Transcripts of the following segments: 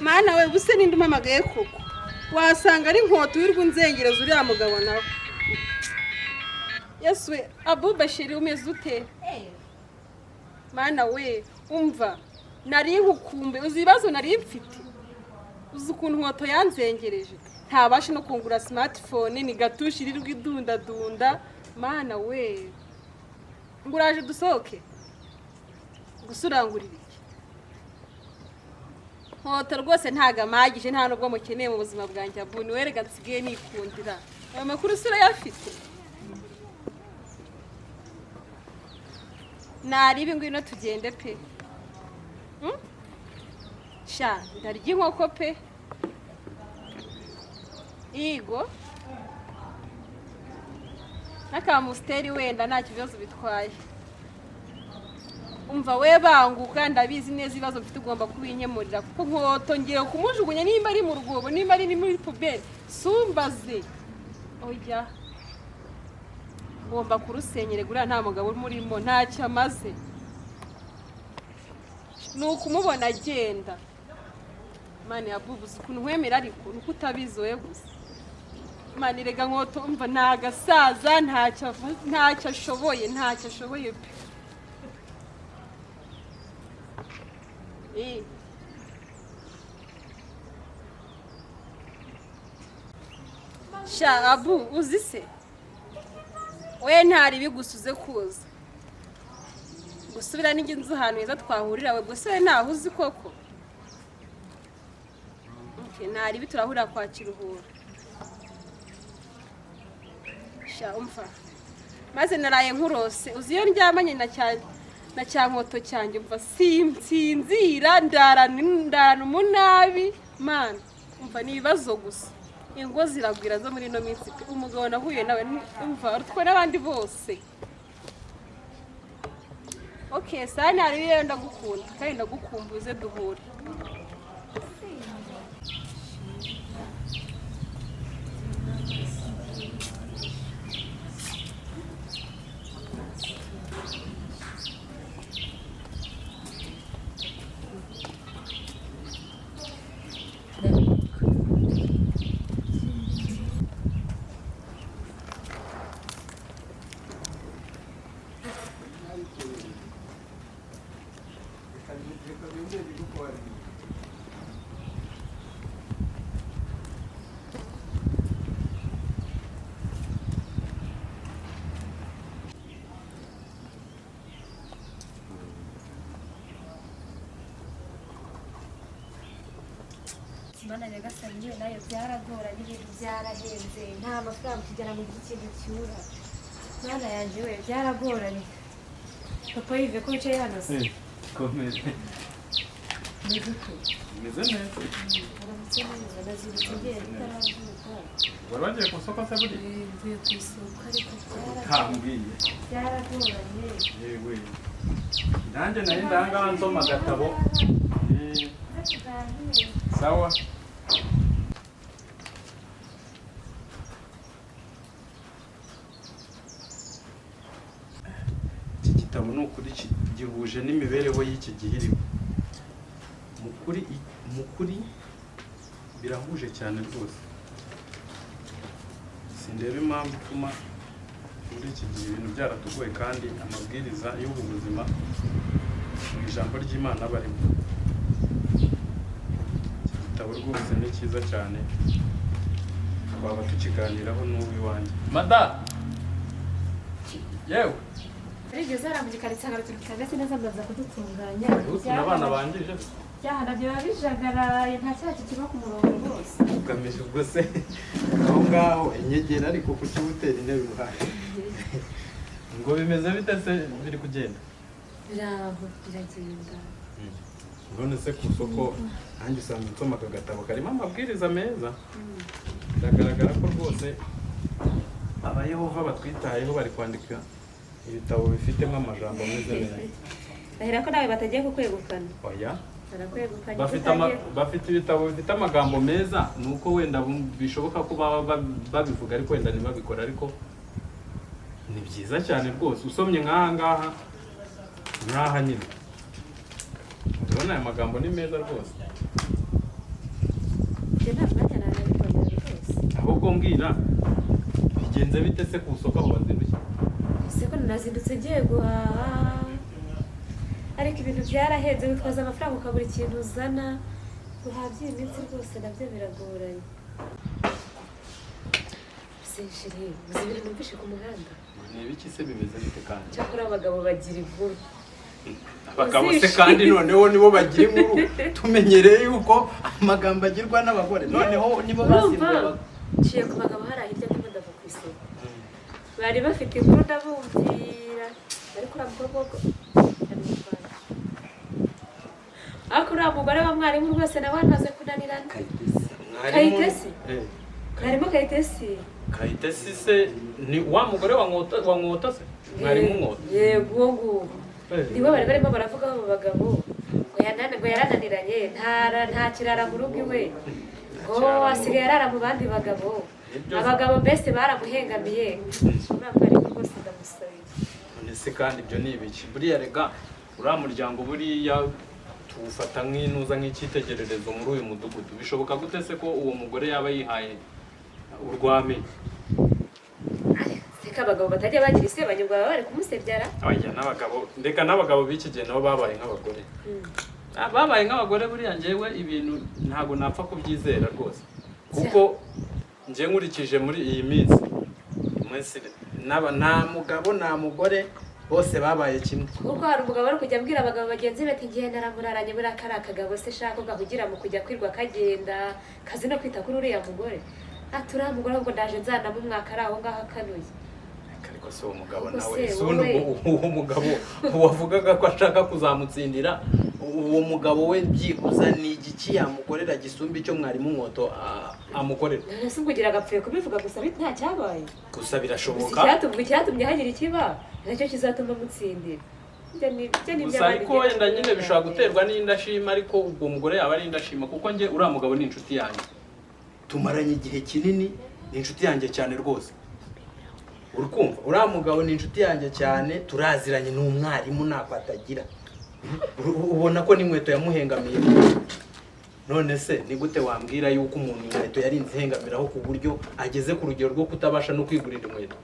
Mana we, ubuse ninde umpamagaye koko? Wasanga ari Nkoto wirirwa unzengereza uriya mugabo nawe. Yesu we, Abubashiri, umeze ute? Mana we, umva, nari nkukumbe. Uzi ibibazo nari mfite? Uzi ukuntu Nkoto yanzengereje, ntabasha no kungura smartphone, ni gatushi irirwa idundadunda. Mana we, ngo uraje dusohoke gusa, urangurira iki? Nkoto rwose ntago amagije, nta nubwo mukeneye mu buzima bwanjye. Abu ni werega nsigaye nikundira. Ayo makuru si urayafite? Naribi, ngwino tugende pe. Sha, ndarya inkoko pe. Igo n'akamusiteri wenda nta kibazo bitwaye. Umva we, banguka, ndabizi neza ibibazo mfite ugomba kubinkemurira, kuko Nkoto ngiye kumujugunya, nimba ari mu rwobo, nimba ari muri poubelle, sumbaze. Oya, ngomba kurusenyere guriya, nta mugabo umurimo, ntacyo amaze, ni ukumubona agenda. Mani yabubuze ukuntu nkwemera, ariko nuko utabizi wowe gusa. Mani rega, Nkoto, umva, ni agasaza, ntacyo ashoboye, ntacyo ashoboye pe. Sha Abu, uzi se we, ntari bigusuze kuza gusubira n'inzu nzi ahantu heza twahurira we. Gusa we ntaho uzi koko? Okay, ntari turahurira kwa Kiruhura. Sha umva, maze naraye nkurose. Uzi iyo ndyamanye na cya Nkoto cyanjye, umva, sinsinzira, ndarana umunabi. Mana, umva, ni ibibazo gusa, ingo ziragwira zo muri ino minsi pe. Umugabo nahuye nawe, umva, rutwe n'abandi bose. Okay, sani hari rero, ndagukunda kandi ndagukumbuze, duhure. Mana nyagasani we, nayo byaragoranye, ibintu byarahenze, nta mafaranga kugira ngo ugire ikintu cyura. Mana yanjye we, byaragoranye. Papa Yive, ko wicaye hano se? Komere. Meze ute? Meze neza. Uramutse neza, nazindutse ngenda utaravuka. Wari wagiye ku isoko se buriya? Mvuye ku isoko, ariko Utambwiye. byaragoranye. Yewe, nanjye nari ndangaha nsoma agatabo. Sawa. Iki gitabo ni ukuri gihuje n'imibereho y'iki gihe irimo. Mu kuri birahuje cyane rwose. Sindeba impamvu ituma muri iki gihe ibintu byaratugoye kandi amabwiriza y'ubu buzima mu ijambo ry'Imana aba arimo. Iki gitabo rwose ni cyiza cyane, twaba tukiganiraho n'ubu iwanjye. Mada, yewe. Arigeze arambye nsanga utuntu tutameze neza, mbaza kudutunganya. Utu abana bangije. Byaha nabyo biba bijagaraye, nta cyaha kikiba ku murongo rwose. Ugamije ubwo se aho ngaho inyegera, ariko kuki utera intebe iruhande ngo bimeze bite se, biri kugenda? Biraho, biragenda. None se ku isoko nanjye usanzwe nsoma aka gatabo karimo amabwiriza meza. Biragaragara ko rwose Abayehova batwitayeho, bari kwandika ibitabo bifitemo amajambo ameze neza. Ndahira ko nawe batagiye kukwegukana. Oya. Barakwegukanye. Bafite ibitabo bifite amagambo meza, ni uko wenda bishoboka ko baba babivuga ariko wenda ntibabikore, ariko ni byiza cyane rwose. Usomye nk'aha ngaha, nk'aha nyine, urabona aya magambo ni meza rwose. mbwira, bigenze bite se ku isoko aho wazindukiye? Ese ko nazindutse ngiye guhaha, ariko ibintu byarahenze, witwaza amafaranga ukabura ikintu uzana. Guhaha by'iyi minsi rwose nabyo biragoranye. Se chéri, uzi ibintu numvishe ku muhanda? Ni ibiki se? Bimeze bite kandi? Cyakora abagabo bagira inkuru. Abagabo se? Uzishime. Kandi noneho nibo bagira inkuru. Tumenyereye yuko amagambo agirwa n'abagore, noneho nibo Urumva, basimbuye abagabo. nciye ku bagabo hariya hirya, ndimo ndava ku isoko, bari bafite inkuru, ndabumvira. Ariko uriya mukobwa wo ari mu Rwanda, ariko uriya mugore wa mwarimu rwose nawe amaze kunanirana. Mwarimu- Kayitesi? Eh, Mwarimu Kayitesi. Kayitesi se ni wa mugore wa Nkota, wa Nkota se? Mwarimu Nkota? Yego, uwo nguwo. Eh. Niwe bari barimo baravugaho abo bagabo, ngo yarananiranye, nta kirara mu rugo iwe, ngo kirara mu asigaye arara mu bandi bagabo. Nibyo se. Abagabo mbese baramuhengamiye. Uriya mwarimu rwose ndamusabiye. None se kandi ibyo ni ibiki? Buriya rega uriya muryango buriya tuwufata nk'intuza, nk'icyitegererezo muri uyu mudugudu. Bishoboka gute se ko uwo mugore yaba yihaye urw'amenyo? Seka, abagabo batajya bagira isebanya, ubwo baba bari kumusebyara. Oya, n'abagabo, ndeka, n'abagabo b'iki gihe nabo babaye nk'abagore. Ah, babaye nk'abagore. Buriya njyewe ibintu ntabwo napfa kubyizera rwose, kuko njye nkurikije muri iyi minsi, umunsi nta mugabo nta mugore, bose babaye kimwe. Kuko hari umugabo wari kujya abwira abagabo bagenzi be ati: "Ngiye naramuraranye, buriya kariya kagabo se shaka ko gahugira mu kujya kwirwa kagenda kazi no kwita kuri uriya mugore." Ati: "Uriya mugore ahubwo ndaje nzanamumwaka ari aho ngaho akanuye." Ariko si uwo mugabo Ubwo nawe se si ubundi wowe- uwo mugabo wavugaga ko ashaka kuzamutsindira, uwo mugabo we byibuza ni igiki yamukorera gisumba icyo mwarimu Nkoto amukorera? None se ubwo ugira agapfuye kubivuga gusa nta cyabaye? Gusa Gusa birashoboka. Icyatumye hagira ikiba nacyo kizatuma mutsindira. Ibyo ni Gusa iby'abandi. ariko wenda nyine bishobora guterwa n'indashima, ariko ubwo mugore yaba ari indashima, kuko njye uriya mugabo ni inshuti yanjye, tumaranye igihe kinini, ni inshuti yanjye cyane rwose. Uri kumva, uriya mugabo ni inshuti yanjye cyane, turaziranye, ni umwarimu, ntako atagira. Ubona ko n'inkweto yamuhengamiye. None se ni gute wambwira yuko umuntu inkweto yarinze ihengamiraho ku buryo ageze ku rugero rwo kutabasha no kwigurira inkweto,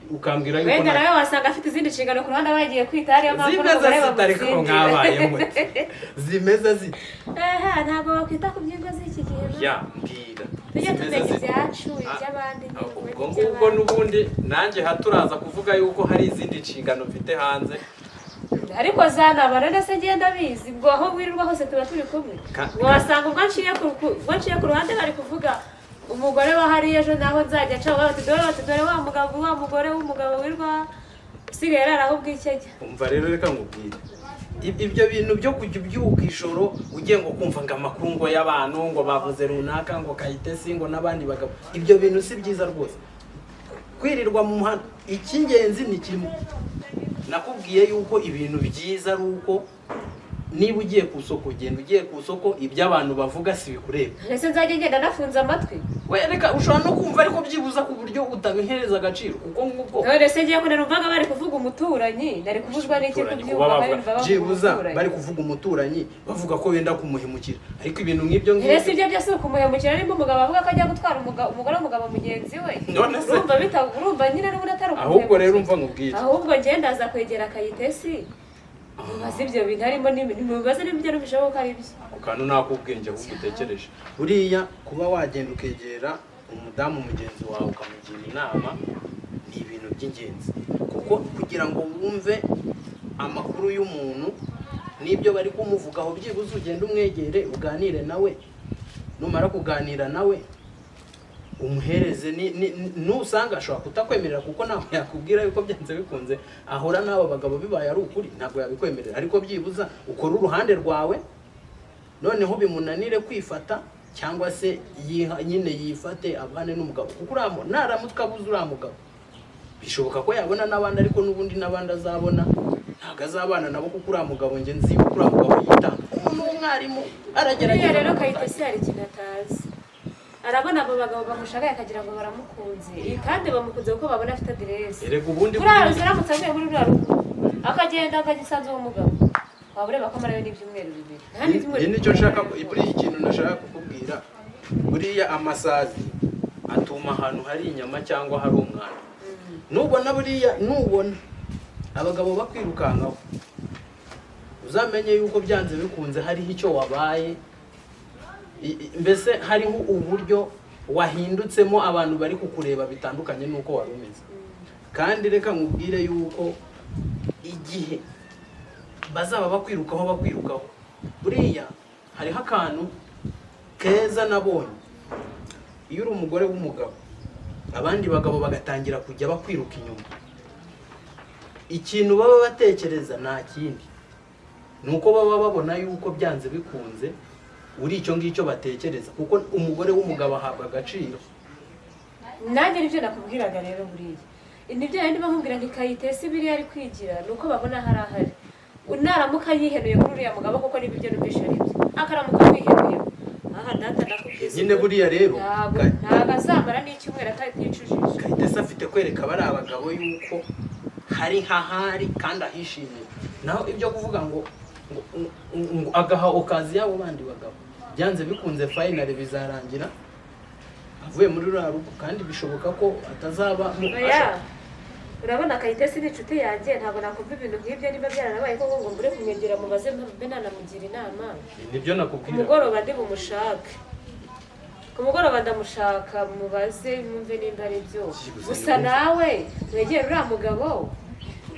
ukambwira yuko Wenda nawe wasanga afite izindi nshingano ku ruhande aba yagiye kwita, ariyo mpamvu Zimeze n'umugore zite ariko? bamutsindira. Mwabaye mute? Zimeze zite? Aha ntabwo wakwita ku by'ingo z'iki gihe no? Ya, mbwira. Tujye Zimeze tumenya zite? ibyacu, iby'abandi. Ubwo ngubwo n'ubundi nanjye haturaza kuvuga yuko hari izindi nshingano mfite hanze. Ariko zanaba none se ngenda bizi, ubwo aho wirirwa hose tuba turi kumwe. Ngo wasanga ubwo nciye ku ruhande bari kuvuga umugore wa hariya, ejo naho nzajya nca bati: "Dore," bati: "Dore wa mugabo, wa mugore w'umugabo wirwa usigaye arara aho bwicyo ajya." Umva rero, reka nkubwire. Ibyo bintu byo kujya ubyuka ijoro ugiye ngo kumva ngo amakuru ngo y'abantu, ngo bavuze runaka, ngo Kayitesi, ngo n'abandi bagabo, ibyo bintu si byiza rwose, kwirirwa mu muhanda. Icy'ingenzi ni kimwe nakubwiye, yuko ibintu byiza ari uko niba ugiye ku isoko, genda ugiye ku isoko, ibyo abantu bavuga si bikureba. Ese nzajya ngenda nafunze amatwi? We reka, ushobora no kumva, ariko byibuza ku buryo utabihereza agaciro, kuko nk'ubwo None se ngiye ko numvaga bari kuvuga umuturanyi, nari kubuzwa n'iki Umuturanyi, kubyumva? kuba Bari bavuga numva bavuga byibuza umuturanyi. Bari kuvuga umuturanyi, bavuga ko wenda kumuhemukira, ariko ibintu nk'ibyo Ese ngibyo ibyo byose ukumuhemukira, nimba umugabo avuga ko ajya gutwara umugore w'umugabo mugenzi we? None se- Urumva nyine n'ubundi atari Ahubwo rero ukumuhemukira. umva nkubwire. Ahubwo ngenda aza kwegera Kayitesi, mubaze ibyo bintu harimo, mubaze n'ibyo numvisheho ko ari byo. Ako kantu ni ak'ubwenge ahubwo utekereje. Buriya kuba wagenda ukegera umudamu mugenzi wawe ukamugira inama ni ibintu by'ingenzi, kuko kugira ngo wumve amakuru y'umuntu n'ibyo bari kumuvugaho, byibuze ugende umwegere uganire nawe. Numara kuganira nawe umuhereze nusanga ashobora kutakwemerera, kuko ntabwo yakubwira yuko byanze bikunze ahura n'abo bagabo. Bibaye ari ukuri ntabwo yabikwemerera, ariko byibuza ukora uruhande rwawe, noneho bimunanire kwifata, cyangwa se nyine yifate abane n'umugabo, kuko uriya naramuka abuze uriya mugabo, bishoboka ko yabona n'abandi, ariko n'ubundi n'abandi azabona ntabwo azabana nabo, kuko uriya mugabo njye nzi yuko uriya mugabo yitanga, umuntu w'umwarimu aragerageza. Buriya rero Kayitesi hari ikintu atazi. Arabona abo bagabo bamushagaye akagira ngo baramukunze. Iyi kandi bamukunze kuko babona afite aderesi. Erega ubundi Buriya uramutse avuye muri ruriya rugo akagenda akagisanza uwo mugabo, waba ureba ko amarayo n'ibyumweru 2, nta n'ibyumweru Iyi nicyo nshaka, buriya ikintu nashaka kukubwira, buriya amasazi Atuma ahantu hari inyama cyangwa hari umwanda. Nubona buriya, nubona abagabo bakwirukankaho, uzamenye yuko byanze bikunze hariho icyo wabaye. Mbese hariho uburyo wahindutsemo, abantu bari kukureba bitandukanye n'uko wari umeze. Kandi reka nkubwire yuko igihe bazaba bakwirukaho, bakwirukaho, buriya hariho akantu keza nabonye: iyo uri umugore w'umugabo, abandi bagabo bagatangira kujya bakwiruka inyuma, ikintu baba batekereza nta kindi, ni uko baba babona yuko byanze bikunze uri icyo ngicyo batekereza, kuko umugore w'umugabo ahabwa agaciro. Nanjye nibyo nakubwiraga rero. Buriya nibyo nari ndimo nkubwira nti Kayitesi biriya ari kwigira ni uko babona hari ahari naramuka yihenuye kuri uriya mugabo, kuko niba ibyo numvishe ari byo, akaramuka amwihenuye aha, data, ndakubwiza Nyine buriya rero ntabwo azamara n'icyumweru ataticujije. Kayitesi afite kwereka bari abagabo yuko hari nk'ahari kandi ahishimiye. Naho ibyo kuvuga ngo agaha occasion y'abo bandi bagabo, byanze bikunze finally bizarangira avuye muri ruriya rugo, kandi bishoboka ko atazaba Oya, urabona Kayitesi ni inshuti yanjye, ntabwo nakumva ibintu nk'ibyo. Niba byaranabaye koko, ngo mbure kumwegera mubaze, mbe nanamugira inama. Nibyo Ku nakubwira. mugoroba ndi bumushake, ku mugoroba ndamushaka mubaze, mwumve nimba ari byo. Byibuze Gusa yumve. nawe wegere uriya mugabo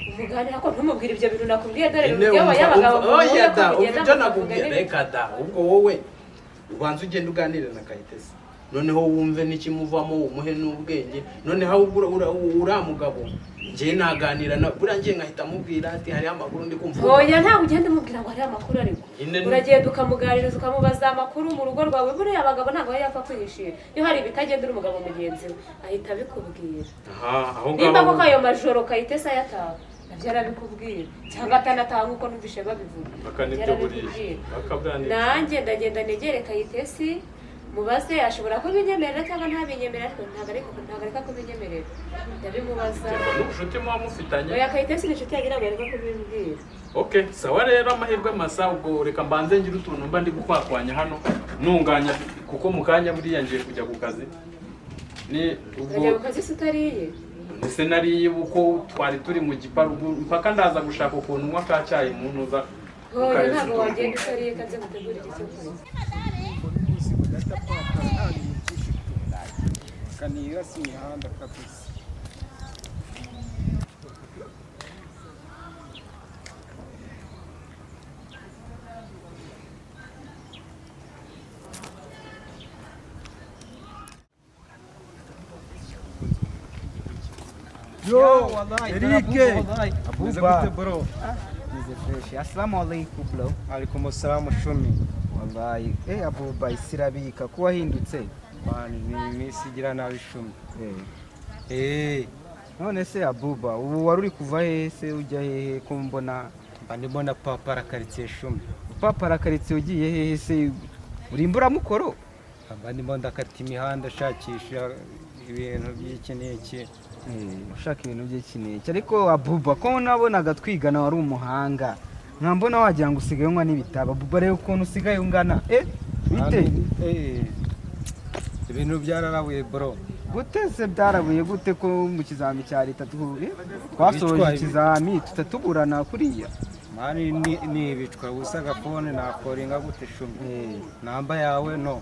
umuganira, ko ntumubwire ibyo bintu nakubwiye. Dore Nyine uburyo y'abagabo oya muhuye da, ko umva mugenda ibyo mukavuga nakubwiye. n'ibindi. Reka da, ubwo wowe ubanza ugenda uganire na Kayitesi, noneho wumve n'ikimuvamo, umuhe n'ubwenge. Noneho ahubwo uriya mugabo njyewe naganira na buriya, ngiye nkahita amubwira ati hariho amakuru ndi kumva. Oya, ntabwo ugenda umubwira ngo hariho amakuru, ariko uragenda ukamuganiriza, ukamubaza amakuru mu rugo rwawe. Buriya abagabo ntabwo baba yapfa kwihishira. Iyo hari ibitagenda, uri umugabo mugenzi we ahita abikubwira. Aha, aho Nimba ngaho koko ayo majoro Kayitesi ayataha, nabyo arabikubwira, cyangwa atanataha nk'uko numvishe babivuga. Mpaka nibyo buriya. Yarabikubwira. Mpaka buriya nibyo. Nanjye ndagenda negere Kayitesi mubaze, ashobora kubinyemerera cyangwa ntabinyemerera, ariko ntabwo areka kubinyemerera, ndabimubaza. Biterwa n'ubucuti muba mufitanye. Oya, Kayitesi ni inshuti yanjye, ntabwo yareka kubimbwira. Okay, sawa rero, amahirwe masa. Ubwo reka mbanze ngire utuntu mba ndi gukwakwanya hano ntunganya, kuko mu kanya buriya ngiye kujya ku kazi. Ni ubwo Urajya ku kazi se utariye? Ese nariye uko twari turi mu giparu, mpaka ndaza gushaka ukuntu nywa ka cyayi mu ntuza Oya, mukaresa ntabwo utuntu. wagenda utariye. Kanze gutegura iki cyo kurya. Polisi budahita paka, nta bintu byinshi tu kanirasa imihanda kabisa. Yo, Erike. Meze Abuba. gute, bro? Meze fresh. Assalamu alaikum, bro. Alaikum salamu, shumi. Wallahi, Abuba, isirabika ko wahindutse. Man, ni iminsi igira nabi, shumi. None se Abuba, ubu wari uri kuva hehe se, ujya hehe ko mbona? Mba ndimo na papara karitsiye, shumi. Upapara karitsiye ugiye hehe se? Uri imburamukoro? Mba ndimo ndakata imihanda, ashakisha ibintu by'iki n'iki. Ushaka ibintu by'iki n'iki. Ariko Abuba, ko nabonaga twigana wari umuhanga, nka mbona wagira ngo usigaye unywa n'ibitabo. Abuba, reba ukuntu usigaye ungana. Bite? Ibintu byararabuye, bro. Gute se byarabuye? Gute ko mu kizami cya leta twasoje Bitwaye- ikizami tutatuburana kuriya? Man, ni ibicwa gusa. Agafone nakoringa gute, shumi? Namba yawe no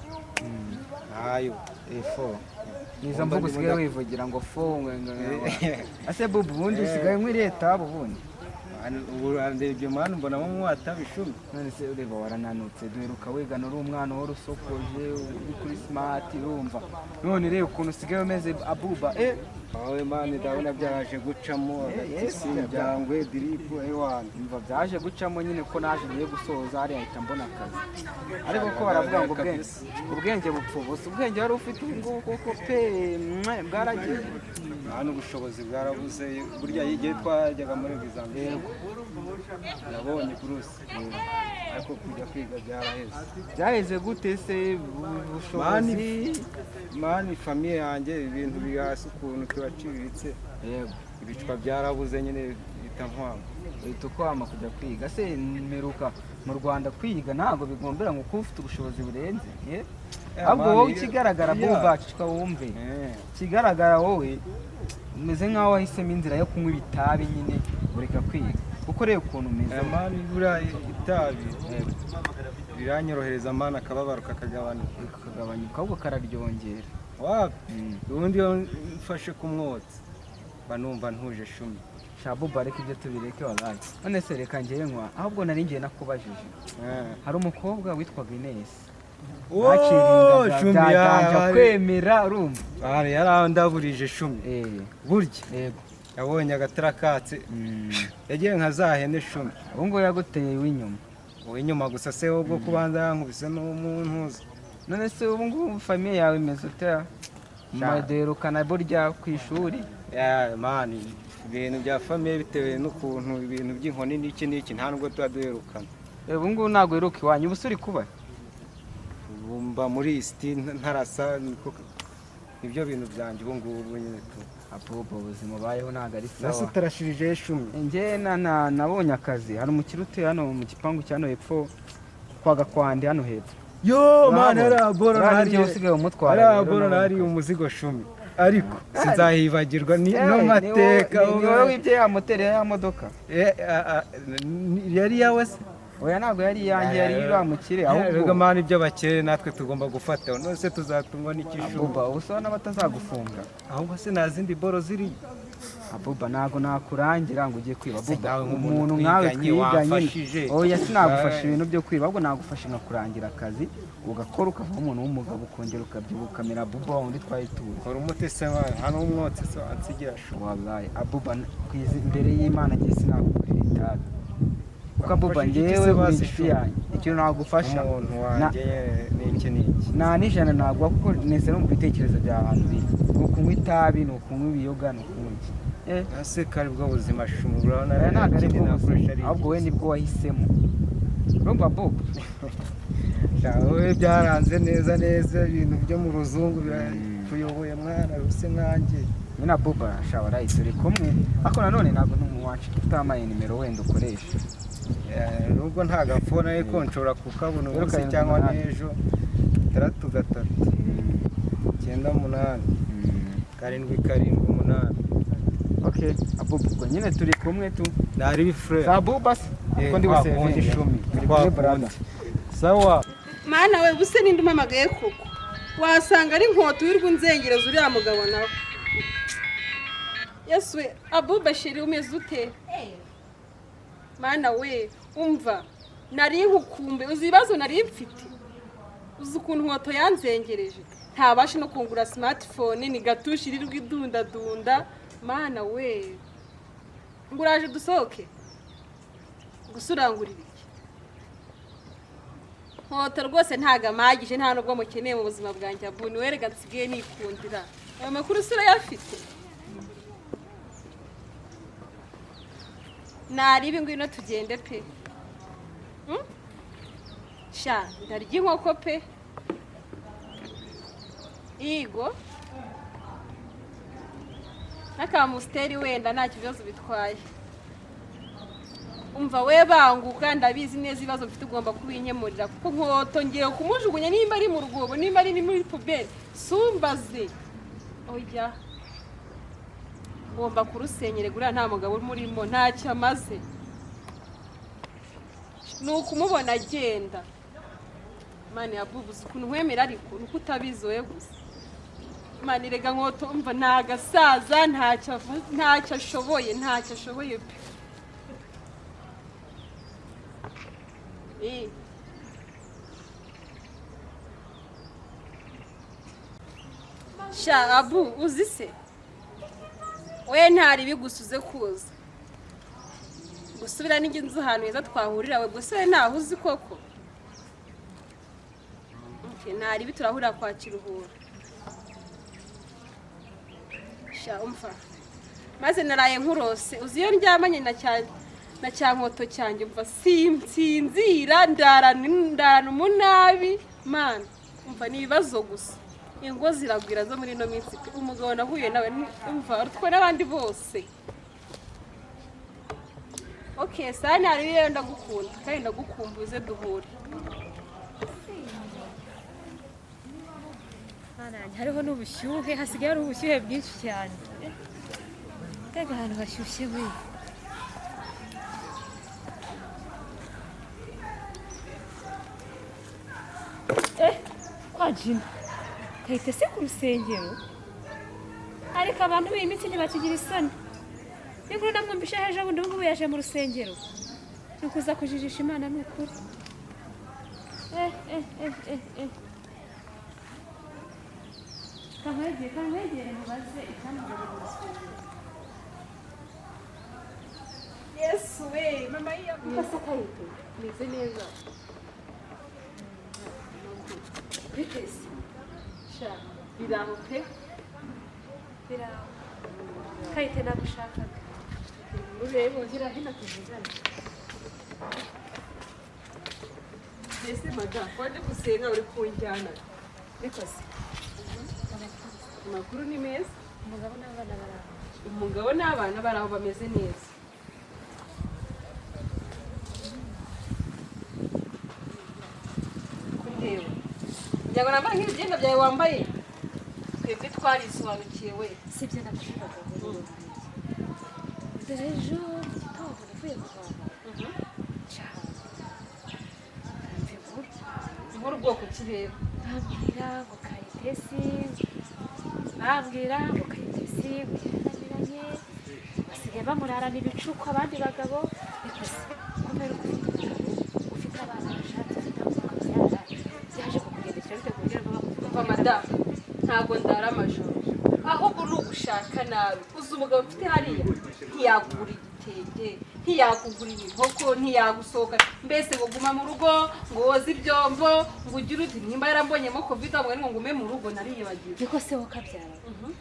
ntayo. Fo nizo mvugo usigaye wivugira ngo fo ase bubu, ubundi usigaye unywa irihe tabu ubundi? Man, ubu ndebye, man, mbonamo mwatabi, shumi. None se ureba warananutse. Duheruka wigana uri umwana wari usokoje, uri kuri smart, urumva? None reba ukuntu usigaye umeze, Abuba. Wowe man, ndabona byaraje gucamo. Agatisi byangwe diripu ewana. Umva, byaje gucamo nyine ko naje ngiye gusoza hariya ahita mbona akazi. Ariko ko baravuga ngo ubwenge bupfa ubusa, ubwenge wari ufite ubu ngubu koko pe mwe, bwaragiye. Hano ubushobozi bwarabuze. Burya igihe twajyaga muri examen nabonye buruse, ariko kujya kwiga byaraheze. Byaheze gute se? Ubushobozi? Man, famille yanjye ibintu biri hasi ukuntu, turaciriritse. Yego. Ibicwa byarabuze nyine bita nkwanga. Uhita ukwama kujya kwiga se? Mperuka mu Rwanda kwiga ntabwo bigombera ngo kuba ufite ubushobozi burenze, eh? Ahubwo wowe ikigaragara, buba ceceka wumve, ikigaragara wowe umeze nk'aho wahisemo inzira yo kunywa ibitabi nyine ureka kwiga, kuko reba ukuntu umeze. Man, buriya itabi riranyorohereza man, akababaro kakagabanuka. Kakagabanyuka? Ahubwo kararyongera. Wapi, ubundi iyo mfashe ku mwotsi mba numva ntuje shumi. Shabuba, reka ibyo tubireke wabaye. None se reka ngewe nywa, ahubwo nari ngiye nakubajije, hari umukobwa witwaga Ines. Oh, Baciringaga shumi. byaganja kwemera, urumva? Ari yarandaburije shumi. Burya yabonye agatara katse, yagiye nka za hene shumi. Ubu ngubu yaguteye iw'inyuma. Uw'inyuma gusa se, ubwo kubanza yankubise n'umuntuza. None se ubu ngubu famille yawe imeze ute? Muderukana burya ku ishuri? Ya man, ibintu bya famille bitewe n'ukuntu ibintu by'inkoni n'iki n'iki, nta nubwo tuba duherukana. Ubu ngubu ntabwo uheruka iwanyu? Ubu se uri kuba? Ubu mba muri iyi siti ntarasa, nibyo bintu byanjye ubu ngubu nyine tu. Abuba, ubuzima ubayeho ntabwo ari Nase sawa. utarashirije shumi? Njye nabonye akazi, hari umukire utuye hano mu gipangu cya hano hepfo kwa Gakwandi, hano hepfo. Yo man, hariya boro Urabona nariye. ibyo usigaye umutwara Hariya rero boro nabonye nariye akazi. umuzigo shumi, ariko sinzahibagirwa ni Eh, no mateka. Ni wowe wibye ya moteri ya modoka? Eh, yari yawe se? Oya, ntabwo yari iyanjye, yari uriya mukire. Ahubwo ahubwo man, iby'abakire natwe tugomba gufata, none se tuzatungwa n'ikishu? Abuba, ubu se n'abatazagufunga. Ahubwo se nta zindi boro ziri? Abuba, ntabwo nakurangira ngo ujye kwiba. Se Abuba, nawe nk'umuntu umuntu nkawe twiganye, twiganye. wamfashije. Oya, sinagufasha Eh. ibintu byo kwiba, ahubwo nagufasha nkakurangira akazi ugakora, ukavamo umuntu w'umugabo, ukongera ukabyibuha ukamera Abuba wa wundi twari tuzi. Kora umuti se man, hano umwotsi se wansigira shu? Wallahi Abuba, imbere y'Imana ngiye sinakugurira itabi, kuko Abuba, Wamfashije iki njyewe se uri basi, inshuti shu? yanjye, ikintu nagufasha Umuntu wanjye n'iki n'iki. Nta n'ijana naguha, kuko nese no mu bitekerezo bya abantu biri ni ukunywa itabi, ni ukunywa ibiyoga, ni ukunywa iki. Ese ko ari bwo buzima shumi, urabona? Oya, ntabwo ari ikindi bwo nakoresha buzima, ari ahubwo we nibwo wahisemo, urumva Bob? Wowe byaranze neza neza, ibintu byo mu ruzungu birakuyoboye mwana, ruse nkanjye. Nyine Abuba, shawarayi turi kumwe, ariko nanone ntabwo ntumuwacu utamaye nimero wenda ukoresha. Eh, nubwo nta gafone, ariko nshobora kukabona Zeru umunsi karindwi cyangwa umunani. n'ejo. 6 3 9 8 7 7 8. Okay Abuba, ubwo nyine turi kumwe tu. Nari bifure. Za Abuba se kuko ndi Kwa busevinge. kundi shumi. Turi Kwa kumwe brother. kundi. Sawa. Mana we, ubuse ninde umpamagaye koko? Wasanga ari Nkoto wirirwa unzengereza, uriya mugabo nawe. Yesu we! Abuba chéri, umeze ute? Mana we, umva, nari nkukumbe, uzi ibibazo nari mfite? Uzi ukuntu Nkoto yanzengereje, ntabashe no kungura smartphone, ni gatushi irirwa idundadunda. Mana we, ngo uraje dusohoke gusa, urangurira iki? Nkoto rwose ntago amagije, nta nubwo mukeneye mu buzima bwanjye. Abu ni werega nsigaye nikundira. Ayo makuru si urayafite? Naribi, ngwino tugende pe. Sha, ndarya inkoko pe. Igo n'akamusiteri wenda nta kibazo bitwaye. Umva we, banguka, ndabizi neza ibibazo mfite ugomba kubinkemurira, kuko Nkoto ngiye kumujugunya, nimba ari mu rwobo, nimba ari muri poubelle sumbaze. Oya, ngomba kurusenyere guriya, nta mugabo umurimo, ntacyo amaze, ni ukumubona agenda. Mani yabubuze ukuntu nkwemera, ariko ni uko utabizi wowe gusa. Mani rega Nkoto, umva, ni agasaza, ntacyo ashoboye, ntacyo ashoboye pe. Eh. Sha Abu, uzi se we, ntari bigusuze kuza gusubira n'ingi nzu ahantu heza twahurira we gusa, we ntaho uzi koko? Okay, ntari turahurira kwa Kiruhura. Sha umva, maze naraye nkurose, uzi iyo ndyamanye na cya Nkoto cyanjye, umva, sinsinzira, ndarana umunabi. Mana, umva, ni ibibazo gusa, ingo ziragwira zo muri ino minsi pe. Umugabo nahuye nawe umva, arutwa n'abandi bose. Okay, sani hari rero, ndagukunda kandi ndagukumbuze, duhure. Mana yanjye, hariho n'ubushyuhe, hasigaye hari ubushyuhe bwinshi cyane. Mbega ahantu hashyushye we! Kwa Jina gahita se ku rusengero, ariko abantu b'iyi minsi ntibakigira isoni. N'inkuru namwumvishe ejo bundi, ubu ngubu yaje mu rusengero, ni ukuza kujijisha Imana, ni ukuri. Eh eh eh eh eh, kankwegere, kankwegere mubaze icyamuzanye mu rusengero. Yesu we, mama yiyaguye. Ese Kayite? Meze neza. Biteze? Sha, biraho pe. Biraho. Kayite, nagushakaga. Urebe. Gira hino tuvugane. Mbese madamu, waje gusenga uri kunjyana? Bikoze. Amakuru ni meza. Umugabo n'abana baraho? Umugabo n'abana bari aho, bameze neza. Kundeba kugira ngo nambare nk'ibi byenda byawe wambaye, twebwe twarisobanukiwe we. Si ibyo nakuvugaga ngo dore ejo mu gitondo navuye guhaha cyane, numva inkuru. Inkuru ubwoko ki rero? Bambwira ngo Kayitesi, bambwira ngo Kayitesi ngo yarananiranye, basigaye bamurarana ibicuku abandi bagabo. Bikoze kumera uko ufite umugabo, ufite abana bashatse, ufite abo ukabyara, byaje kukugendekera bite kugira ngo bakuvuge? Umva madamu, ntabwo ndara amajoro, ahubwo ni ugushaka nabi. Uzi umugabo mfite hariya? Ntiyagura igitenge, ntiyakugurira inkoko, ntiyagusohoka, mbese ngo guma mu rugo, ngo woze ibyombo, ngo ugire uti nimba yarambonyemo COVID ngo ngo ngume mu rugo, nariyibagiwe. Niko se wowe kabyara,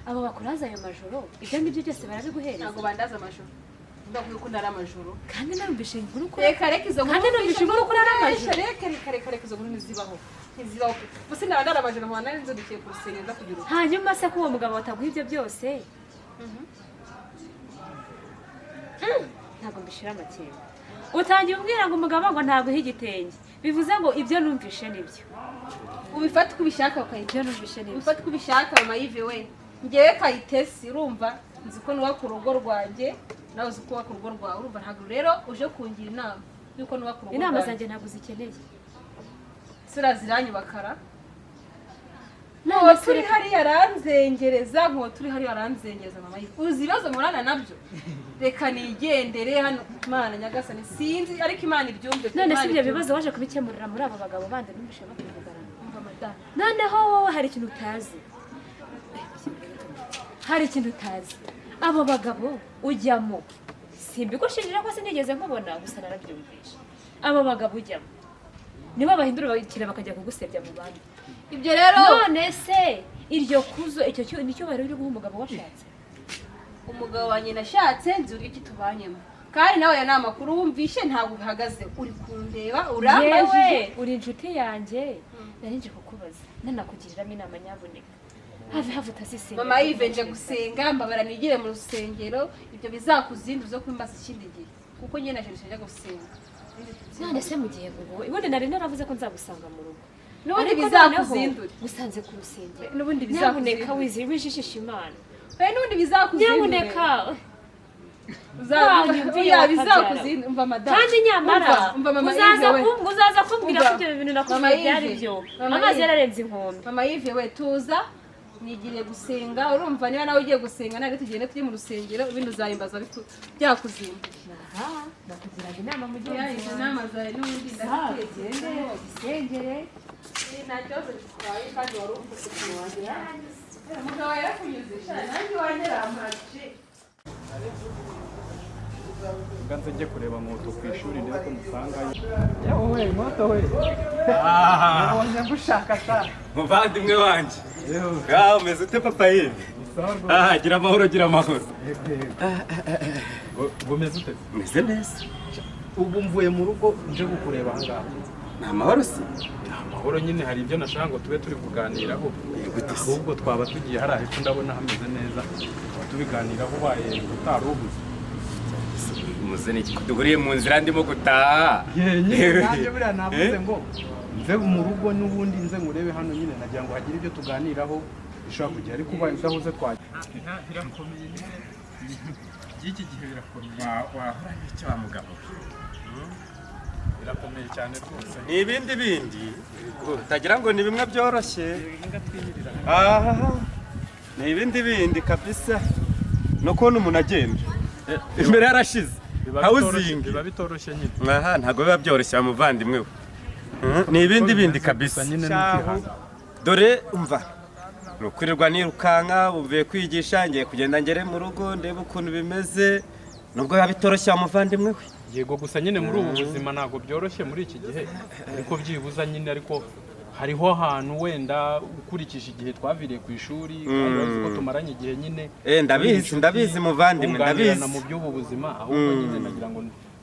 abo bakuraza ayo majoro, ibyo ngibyo byose barabiguhereza? Ntabwo bandaza amajoro, ndakwiye ko ndara amajoro. Kandi narumvishe inkuru ko Reka, reka izo nkuru. Kandi numvise inkuru ko urara amajoro. Reka, reka, reka, reka, izo nkuru ntizibaho, ntizibaho pe. Gusa naba ndara amajoro nkaba nari nzindukiye ku rusengero nza kugira urugo. Hanyuma se ko uwo mugabo bataguha ibyo byose? Ntabwo mbishira amakenga. Utangiye umbwira ngo umugabo ngo ntaguha igitenge, bivuze ngo ibyo numvishe nibyo. Ubifate uko ubishaka ukahita. Ibyo numvishe nibyo. Ubifate uko ubishaka, mama Yive we. Ngewe Kayitesi, urumva, nzi ko nubaka urugo rwanjye, nawe uzi ko wubaka urugo rwawe. Urumva, ntabwo rero uje kungira inama yuko nubaka urugo Inama rwanjye. zanjye ntabwo uzikeneye. Sura ziranyubakara. None Nkuwo se turi hariya aranzengereza, nkuwo turi hariya aranzengereza. Mama Yive, uzi ibibazo murana nabyo? Reka nigendere hano. Mana nyagasani, sinzi, ariko Imana ibyumve. None se Imana ibyo ibyumve. bibazo waje kubikemurira muri abo bagabo bandi numvishe bakuvugana? Umva madamu. Noneho wowe hari ikintu utazi, hari ikintu utazi. Abo bagabo ujyamo, simbigushinjira ko sinigeze nkubona, gusa narabyumvishe, abo bagabo ujyamo nibo bahindura abakiriya bakajya kugusebya mu bandi. Ibyo rero None se iryo kuzo, icyo ni icyubahiro uri guha umugabo washatse? Umugabo wanjye nashatse nzi uburyo ki tubanyemo, kandi nawe aya ni amakuru wumvishe, ntabwo bihagaze. Uri kundeba, urambajije. Yewe, uri inshuti yanjye, nari nje kukubaza nanakugiriramo inama. Nyabuneka have, have, utazisengera. Mama Yive, nje gusenga, mbabara nigire mu rusengero. Ibyo bizakuzindi uzo kumbaza ikindi gihe, kuko njye naje njya gusenga. None se mu gihe ubu ubundi nari naravuze ko nzagusanga mu rugo, N'ubundi ariko bizakuzindure. noneho gusanze ku rusengero. N'ubundi Nyamuneka. bizakuzindure. Wijijisha Imana. Oya, n'ubundi bizakuzindure. Nyamuneka. Wanyumviye, Oya, wakabyara. bizakuzindure. Umva madamu. Kandi nyamara Umva, umva mama uzaza Yves we. uzaza kumbwira ko Umva. ibyo bintu Mama nakubwiye byari Yves. byo. Mama Amazi Yves. yararenze inkombe. Mama Yves we, tuza nigiriye gusenga. Urumva, niba nawe ugiye gusenga, ntabwo tugende tujye mu rusengero, ibindi uzayimbaza byakuzinduye. Aha nakugiraga inama, mugenzi Oya, izo wawe. nama zawe n'ubundi ndazitekerezaho. Isengere. Nta kibazo gitwaye, kandi wari ufite ukuntu wagira umugabo yarakunyuze. Sha, nanjye iwanjye arampagije. Nganze njye kureba moto ku ishuri ndebe ko musangayo. Yewe moto we, nabonye ngushaka sha. Muvandimwe wanjye, ngaho umeze ute papa Yive? Ah, gira amahoro, gira amahoro. Bumeze ute? Umeze neza. Ubu mvuye mu rugo nje kukureba aha ngaha. Ni amahoro se? Ni amahoro nyine, hari ibyo nashaka ngo tube turi kuganiraho. Gute se? Ahubwo twaba tugiye hariya hepfo, ndabona hameze neza, tuba tubiganiraho ubaye utari ubuze. Muze ni iki ko duhuriye mu nzira ndimo gutaha? Nyine nanjye buriya navuze ngo nze mu rugo n'ubundi nze ngurebe hano nyine, nagira ngo hagire ibyo tuganiraho bishobora kugira, ariko ubaye udahuze twajya. Birakomeye nyine, by'iki gihe birakomeye. Wahora n'icyo wa mugabo? Birakomeye cyane rwose. Ni ibindi bindi utagira ngo ni bimwe byoroshye. Aha ni ibindi bindi kabisa, no kubona umuntu agenda imbere yarashize hawuzingi. Biba bitoroshye nyine. Aha ntabwo biba byoroshye wa muvandimwe we. Ni ibindi bindi kabisa. Nyine ni ukwihangana. Dore umva, ni ukwirirwa nirukanka, uvuye kwigisha, ngiye kugenda ngere mu rugo ndebe ukuntu bimeze, nubwo biba bitoroshye wa muvandimwe we. Yego, gusa nyine muri ubu buzima ntabwo byoroshye muri iki gihe, ariko byibuza nyine, ariko hariho ahantu wenda ukurikije igihe twaviriye ku ishuri, kandi urabizi ko tumaranye igihe nyine. Ndabizi, turi inshuti, ndabizi muvandimwe, twunganirana ndabizi. mu by'ubu buzima. Ahubwo nyine nagira ngo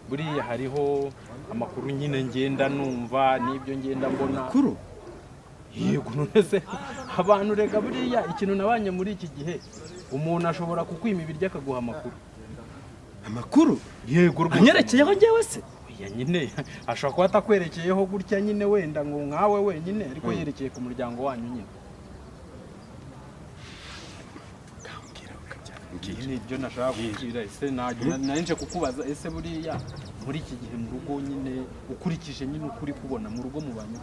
buriya hariho amakuru nyine ngenda numva n'ibyo ngenda mbona. Kuru? Yego, none se abantu rega buriya ikintu nabanye muri iki gihe, umuntu ashobora kukwima ibiryo akaguha amakuru. Amakuru? Yego rwose. Anyerekeyeho njyewe se? Oya nyine, ashobora kuba atakwerekeyeho gutya nyine wenda ngo nkawe wenyine, ariko yerekeye ku muryango wanyu nyine. Mbwira. Ni ibyo nashaka kukubwira. Ese nari nje kukubaza, ese buriya muri iki gihe mu rugo nyine, ukurikije nyine ukuri kubona mu rugo mubanye?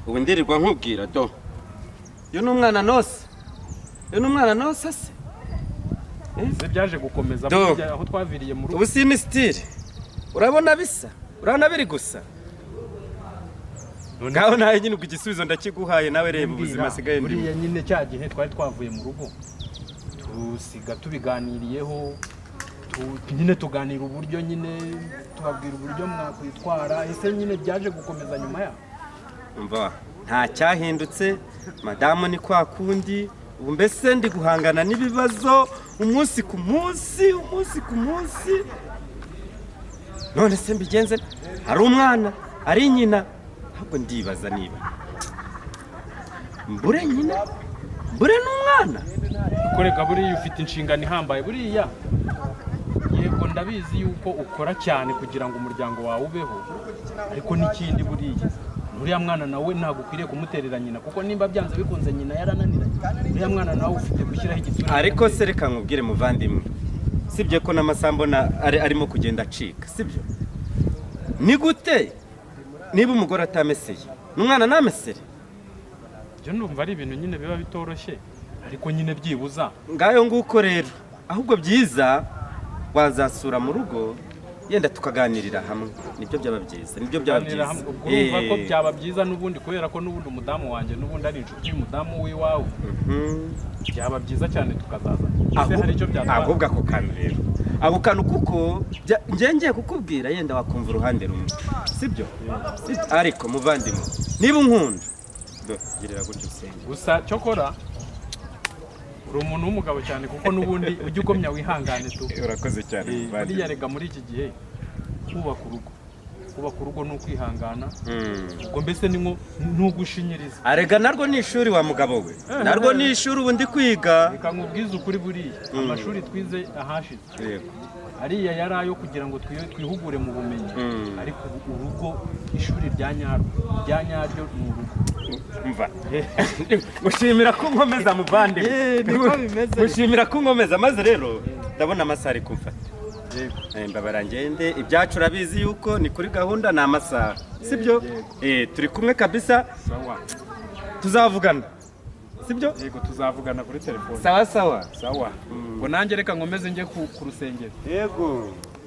Ubu ndirirwa nkubwira do, uyu ni umwana nose, uyu ni umwana nose se. Ese byaje gukomeza Do. burya aho twaviriye mu rugo? Ubu si ni sitire, urabona bisa, urabona biri gusa. Ngaho nawe nyine ubwo igisubizo ndakiguhaye, nawe reba ubuzima asigaye ndimo. Buriya nyine cya gihe twari twavuye mu rugo tusiga tubiganiriyeho, nyine tuganira uburyo nyine tubabwira uburyo mwakwitwara. Ese nyine byaje gukomeza nyuma yaho? Umva, nta cyahindutse, madamu ni kwa kundi. Ubu mbese ndi guhangana n'ibibazo umunsi ku munsi, umunsi ku munsi. None se mbigenze nte? Hari umwana, ari nyina, ahubwo ndibaza niba mbure nyina, mbure n'umwana. Kureka buriya ufite inshingano ihambaye buriya. Yego ndabizi yuko ukora cyane kugira ngo umuryango wawe ubeho, ariko n'ikindi buriya uriya mwana nawe ntabwo ukwiriye kumuterera nyina, kuko nimba byanze bikunze nyina yarananiranye, uriya mwana nawe ufite gushyiraho igitsure. Ariko se reka nkubwire muvandimwe, sibye ko n'amasaha mbona arimo kugenda acika, sibyo? Ni gute niba umugore atameseye n'umwana ntamesere? Ibyo ndumva ari ibintu nyine biba bitoroshye, ariko nyine byibuza. Ngayo nguko rero, ahubwo byiza wazasura mu rugo yenda tukaganirira hamwe, nibyo byaba byiza, nibyo byaba Kuganirira byiza. hamwe, ubwo urumva ko byaba byiza n'ubundi, kubera ko n'ubundi umudamu wanjye n'ubundi ari inshuti y'umudamu w'iwawe. Byaba byiza cyane tukazaza. Ese hari icyo byatwara? Ahubwo ako kantu rero, ako kantu, kuko njye ngiye kukubwira yenda wakumva uruhande rumwe, sibyo? Ariko muvandimwe, niba unkunda, do girira gutyo usenge. Gusa cyokora uri umuntu w'umugabo cyane, kuko n'ubundi ujya ugomya wihangane tu. Urakoze cyane. Buriya rega muri iki gihe kubaka urugo, kubaka urugo ni ukwihangana. Ubwo mbese ni nko ntugushinyiriza. Arega narwo ni ishuri wa mugabo we, narwo ni ishuri, ubu ndi kwiga. Reka nkubwize ukuri, buriya amashuri twize ahashize ariya yari ayo kugira ngo twihugure mu bumenyi, ariko ubu urugo, ishuri rya nyarwo rya nyaryo ni urugo. Mva, gushimira ko nkomeza muvandimwe. Niko bimeze. Gushimira ko nkomeza, maze rero ndabona amasaha ari kumfata. Yego. Mbabara ngende, ibyacu urabizi yuko ni kuri gahunda, ni amasaha, sibyo? Turi kumwe kabisa. Sawa. Tuzavugana, sibyo? Yego, tuzavugana kuri telefone. Sawa sawa. Sawa, ngo nanjye reka nkomeze njye ku rusengero. Yego.